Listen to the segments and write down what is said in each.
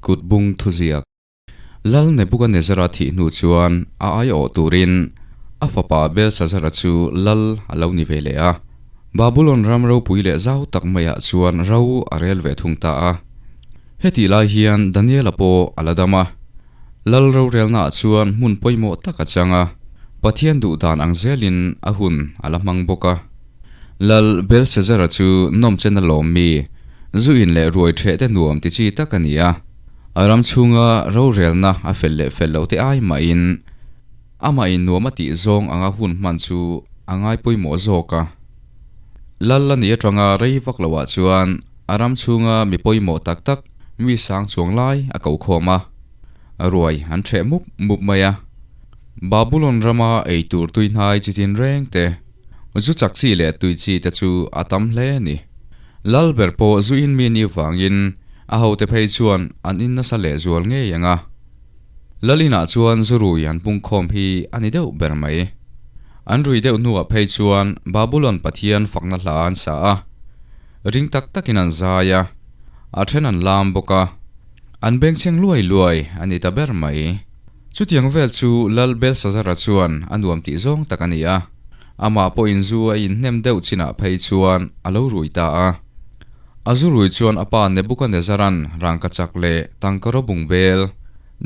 Kut bung thuziak. Lal Nebukanezzara thih hnu chuan a aiawh turin a fapa Belshazzara chu lal a lo ni ve leh a. Babulon ram ropui leh zau tak maiah chuan ro a rel ve thung ta a. Hetih lai hian Daniela pawh a la dam a. Lal rorelnaah chuan hmun pawimawh tak a chang a, Pathian duh dan ang zelin a hun a la hmang bawk a. Lal Belshazzara chu nawmchen a lawm mi, zu in leh ruai ṭheh te nuam ti chi tak a ni a. A ram chhunga rorelna a fel leh fel loh te ai mahin amah in nuam a tih zawng anga hun hman chu a ngai pawimawh zawk a. Lal a nih atanga rei vak loah chuan a ram chhunga mi pawimawh tak tak mi sang chuang lai a ko khawm a, ruai an ṭheh mup mup mai a. Babulon rama ei tur tui hnai chi tin reng te, zu chak chi leh tui chi te chu a tam hle a ni. Lal ber pawh zu in mi ni vangin a hote phei chuan an in nasa leh zual ngei ang a. Lal inah chuan zu rui an pungkhawm hi a ni deuh ber mai. An rui deuh hnuah phei chuan Babulon pathian fakna hla an sa a, ring tak takin an zai a, a then an lam bawk a, an bengchheng luai luai a ni ta ber mai. Chutiang vel chu Lal Belshazzara chuan a nuam tih zawng tak a ni a, amah pawhin zu a inhnem deuh chinah phei chuan a lo rui ta a. A zu rui chuan a pa Nebukanezzara'n rangkachak leh tangkaraw bungbel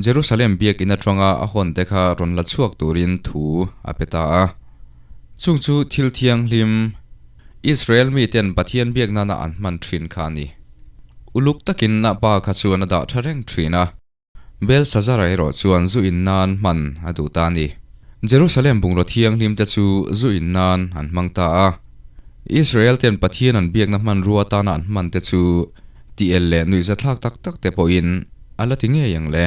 Jerusalem biakinn atanga a hawn te kha rawn la chhuak turin thu a pe ta a. Chung chu thil thianghlim Israel miten Pathian biak nana an hman thin kha a ni. Uluk takin a pa kha chuan a dah tha reng thin a. Belshazzar erawh chuan zu in nan hman a duh ta a ni. Jerusalem bungraw thianghlim te chu zu in nan an hmang ta a. Israel ten Pathian an biakna hmanrua atana an hman te chu ti el leh nuihzathlak tak tak te pawhin a la ti ngei ang le.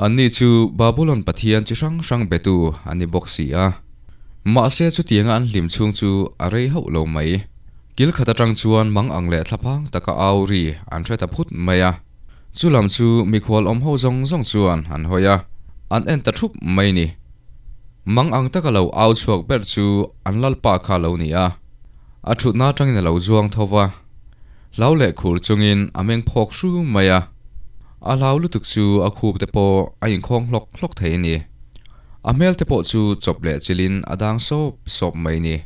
Anni chu Babulon pathian chi hrang hrang betu an ni bawk si a. Mahse chutianga an hlim chhung chu a rei hauh lo mai. Kil khat atang chuan mang ang leh thlaphang taka au ri an hre ta phut mai a. Chu lam chu mikhual awm ho zawng zawng chuan an hawi a, an en ta thup mai ni. Mang ang taka lo au chhuak ber chu an lalpa kha lo ni a, a thutna atangin a lo zuang tho va. Hlau leh khur chungin a meng phawk hru mai a, a hlau lutuk chu a khup te pawh a inkhawng hlawk hlawk thei a ni. A hmel te pawh chu chawp leh chilhin a dang sawp sawp mai ni.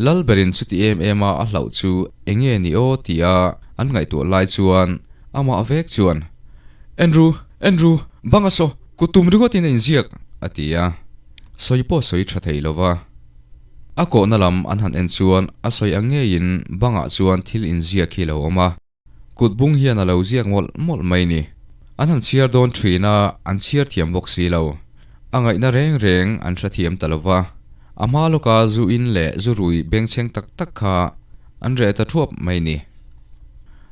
Lal berin chuti em em a a hlauh chu eng nge ni aw tia an ngaihtuah lai chuan amah vek chuan, Andrew, Andrew, bang a saw, kut tum ringawtin a inziak, a ti a. Sawi pawh sawi tha thei lo va. A kawhna lam an han en chuan a sawi ang ngeiin bangah chuan thil inziak hi a lo awm a. Kut bung hian a lo ziak mawlh mawlh mai ni. An han chhiar dawn thin a, an chhiar thiam bawk si lo. A ngaihna reng reng an hre thiam ta lo va. A hma lawka zu in leh zu rui bengchheng tak tak kha an reh ta thuap mai ni.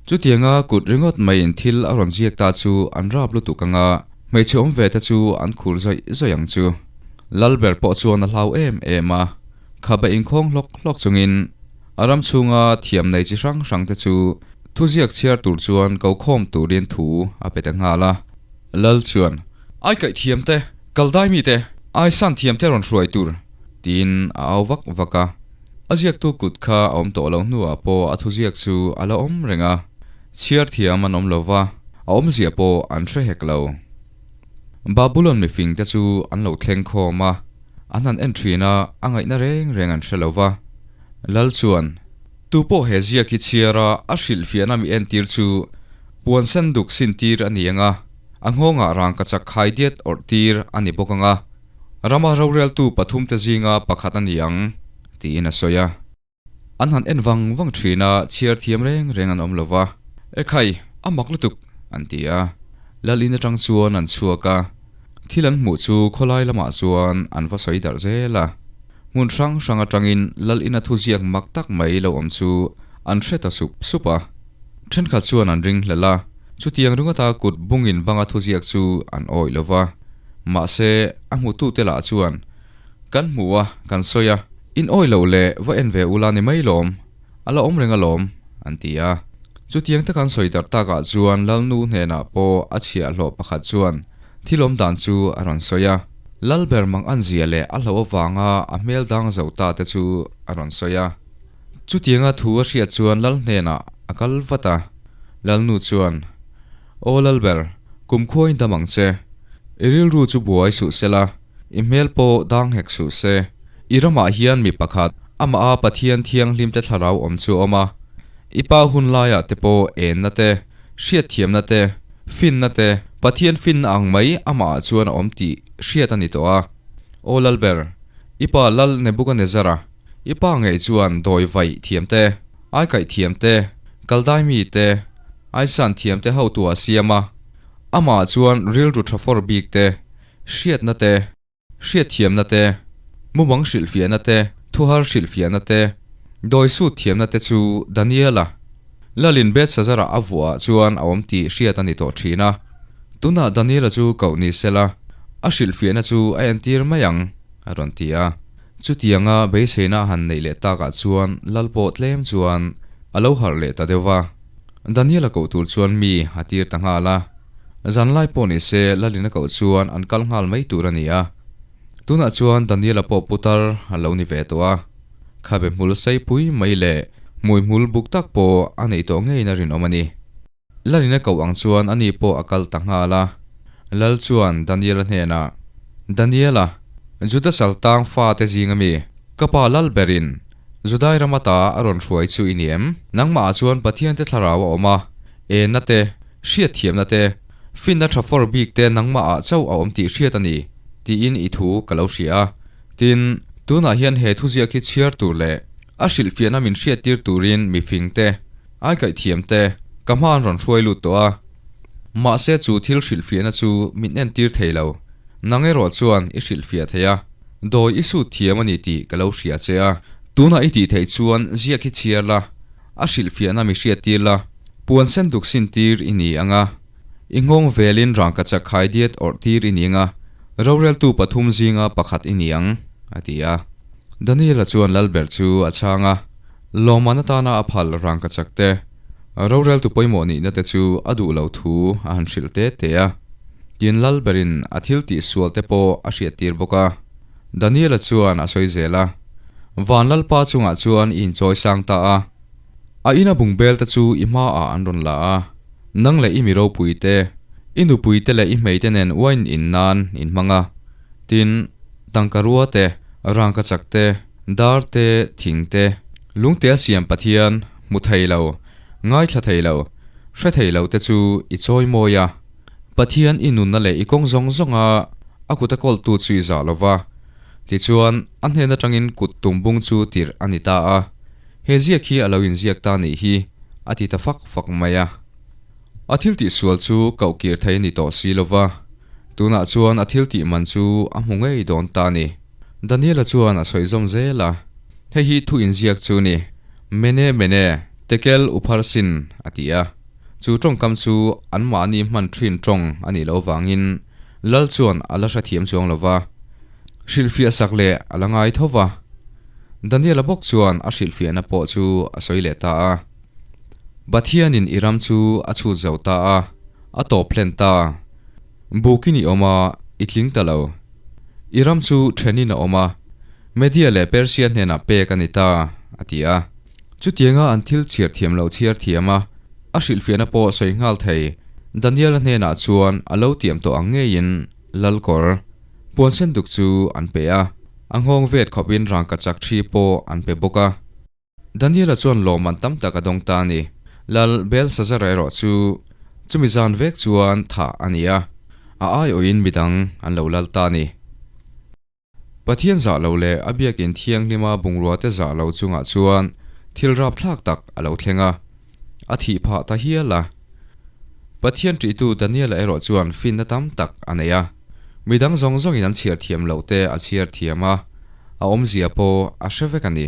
Chutianga kut ringawt maiin thil a rawn ziak ta chu an rap lutuk ang a, hmeichhe awm ve te chu an khur zawih zawih ang chu. Lalber pawh chuan a hlau em em a, khabe inkhawng hlawk hlawk chungin A ram chhunga thiam nei chi hrang hrang te chu thuziak chhiar tur chuan ko khawm turin thu a pe ta nghal a. Lal chuan, Ai kaih thiam te, kal dai mi te, ai san thiam te rawn hruai tur, tiin a au vak vak a. A ziaktu kut kha a awm tawh lo hnuah pawh a thuziak chu a la awm reng a, chhiar thiam an awm lo va, a awmzia pawh an hre hek lo. Babulon mifing te chu an lo thleng khawm a, an han en thin a, a ngaihna reng reng an hre lo va. Lal chuan, Tu pawh he ziak hi chhiar a, a hrilhfiahna mi entir chu puan sen duk sin tir a ni ang a, a nghawngah rangkachak khai diat awrh tir a ni bawk ang a, rama roreltu pathumte zinga pakhat a ni ang, tiin a sawi a. An han en vang vang thin a, chhiar thiam reng reng an awm lo va. Ekhai, a mak lutuk, an ti a. Lal in atang chuan an chhuak a, thil an hmuh chu khawlai lamah chuan an va sawi darh zel a. Hmun hrang hrang atangin Lal ina thuziak mak tak mai lo awm chu an hre ta sup sup a. Thenkhat chuan an ring hlel a, chutiang ringawta kut bungin banga thuziak chu an awih lo va. Mahse, a hmutute lah chuan, Kan hmu a, kan sawi a, in awih loh leh va en ve ula ni mai lawm, a la awm reng alawm, an ti a. Chutiang taka an sawi darh takah chuan Lalnu hnenah pawh a chhiahhlawh pakhat chuan thil awm dan chu a rawn sawi a. Lalber mang an zia leh a hlauh avanga a hmel dang zo ta te chu a rawn sawi a. Chutianga thu a hriat chuan Lal hnenah a kal vat a. Lalnu chuan, Aw Lalber, kumkhua in dam ang che. I rilru chu buai suh sela, i hmel pawh dang hek suh se. I ramah hian mi pakhat, amah a Pathian thianghlimte thlarau awm chu a awm a. I pa hun laiah te pawh enna te, hriatthiamna te, finna te, Pathian finna ang mai amah ah chuan a awm tih hriat a ni tawh a. Aw Lalber, i pa Lal Nebukanezzara, i pa ngei chuan dawi vaih thiam te, aikaih thiam te, kaldai mi te, aisan thiam te hotu a siam a. Amah ah chuan rilru tha fawr bik te, hriatna te, Hriatthiamna te, mumang hrilhfiahna te, thuhar hrilhfiahna te, dawi sut thiamna te chu Daniela, Lalin Bethsazara a vuahah chuan a awm tih hriat a ni tawh thin a. Tunah Daniela chu koh ni sela, a hrilhfiahna chu a entir mai ang, a rawn ti a. Chutianga beiseina a han neih leh takah chuan Lal pawh tlem chuan a lo harh leh ta deuh va. Daniela koh tur chuan mi a tir ta nghal a. Zanlai pawh ni se Lalina koh chuan an kal nghal mai tur a ni a. Tunah chuan Daniela pawh putar a lo ni ve tawh a. Khabe hmul seipui mai leh hmui hmul buk tak pawh a neih tawh ngeiin a rinawm a ni. Lalina koh ang chuan ani pawh a kal ta nghal a. Lal chuan Daniela hnenah, Daniela, Juda saltang fate zing ami, ka pa lal berin Judai rama ta a rawn hruai chu i ni em? Nangmah ah chuan Pathiante thlarau a awm a, enna te, hriatthiamna te, finna tha fawr bik te nangmah ah chauh a awm tih hriat a ni, tiin i thu ka lo hria a. Tin, tunah hian he thuziak hi chhiar tur leh a hrilhfiahna min hriattir turin mifing te, aikaihthiam te, ka hma an rawn hruai lut tawh a. Mahse chu thil hrilhfiahna chu min entir thei lo. Nang erawh chuan i hrilhfiah thei a. Dawi i sut thiam a ni tih ka lo hria che a. Tunah i tih theih chuan ziak hi chhiar la, a hrilhfiahna mi hriattir la, puan sen duk sin tir i ni ang a, i nghawng velin rangkachak khai diat awrh tir i ni ang a, roreltu pathum zinga pakhat i ni ang, a ti a. Daniela chuan Lalber chu a chhang a, lawmman atana a phal rangkachak te, roreltu pawimawh nihna te chu a duh lo thu a han hrilh te te a. Tin Lalberin a thil tih sual te pawh a hriattir bawk a. Daniela chuan a sawi zel a, Van Lalpa chungah chuan i inchawi sang ta a. A ina bungbel te chu i hmaah an rawn la a, nang leh i mi ropui te, i nupui te leh i hmei te nen uain in nan in hmang a. Tin, tangka rua te, rangkachak te, dar te, thing te, lungtea siam Pathian, hmu thei lo, ngaithla thei lo, hre thei lo te chu i chawi mawi a. Pathian i nunna leh i kawng zawng zawnga a kut a kawltu chu i zah lo va. Tichuan, a hnen atangin kut tumbung chu tirh a ni ta a. He ziak hi a lo inziak ta nih hi, a ti ta fak fak mai a. A thil tihsual chu koh kir thei a ni tawh si lo va. Tunah chuan a thil tih man chu a hmu ngei dawn ta a ni. Daniela chuan a sawi zawm zel a, Hei hi thu inziak chu ni, Mene mene, tekel upharsin, a ti a. Chu tawngkam chu anmahni hman thin tawng a nih loh vangin Lal chuan a la hrethiam chuang lo va, hrilhfiah sak leh a la ngai tho va. Daniela bawk chuan a hrilhfiahna pawh chu a sawi leh ta a. Pathianin i ram chu a chhut zo ta a, a tawp hlen ta. Bukin i awm a, i tling ta lo. I ram chu thenin a awm a, Media leh Persia hnenah pek a ni ta, a ti a. Chutianga an thil chhiar thiam loh chhiar thiam a, a hrilhfiahna pawh sawi nghal thei. Daniela hnenah chuan a lo tiam tawh ang ngeiin Lalkawr puan sen duk chu an pe a, a nghawng vet khawpin rangkachak thi pawh an pe bawk a. Daniela chuan lawmman tam tak a dawng ta a ni. Lal Belshazzar erawh chu chumi zan vek chuan thah a ni a, a aiawhin midang an lo lal ta a ni. Pathian zah lo leh a biakin thianghlima bungrua te zah lo chungah chuan thil rapthlak tak a lo thleng a, a thih phah ta hial a. Pathian ṭihtu Daniela erawh chuan finna tam tak a nei a, midang zawng zawngin an chhiar thiam loh te a chhiar thiam a, a awmzia pawh a hre vek a ni.